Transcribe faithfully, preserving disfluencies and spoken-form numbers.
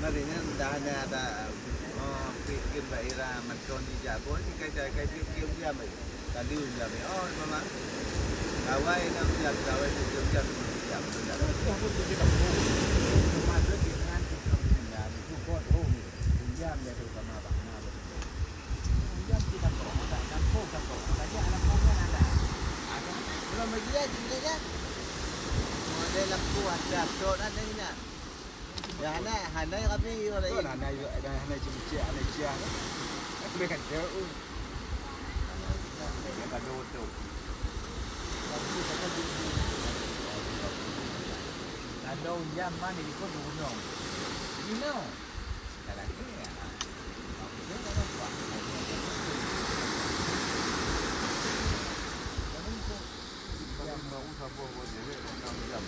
Hari nyan dah na ada, oh, pi-, pi daerah mantong di Jabon, di kai-kai pi-, pi ujan bae. Tadi ujan bae. Oh, memang. Kawai na ujan, kawai pi ujan, pi ujan, pi ujan. Itu pun di kampung. Cuma tu di tengah tu, di tu kot, oh, ni. Ujan dia tu sama abang. Nah, ujan di kampung, tak kampung, kampung. Tadi anak kampung ada. Ada. Belum lagi ya, tinggi ya. Model lampu ada, tok ada ni. Ya, hana, hana rapi orang lain. Hana, hana cicik, hana cia. Boleh kata, oh. Ya, kado tu. Kado jam mana ikut gunung. You know. Dah lagi, ya. Jam mau sabar buat dia, dia dah enam jam.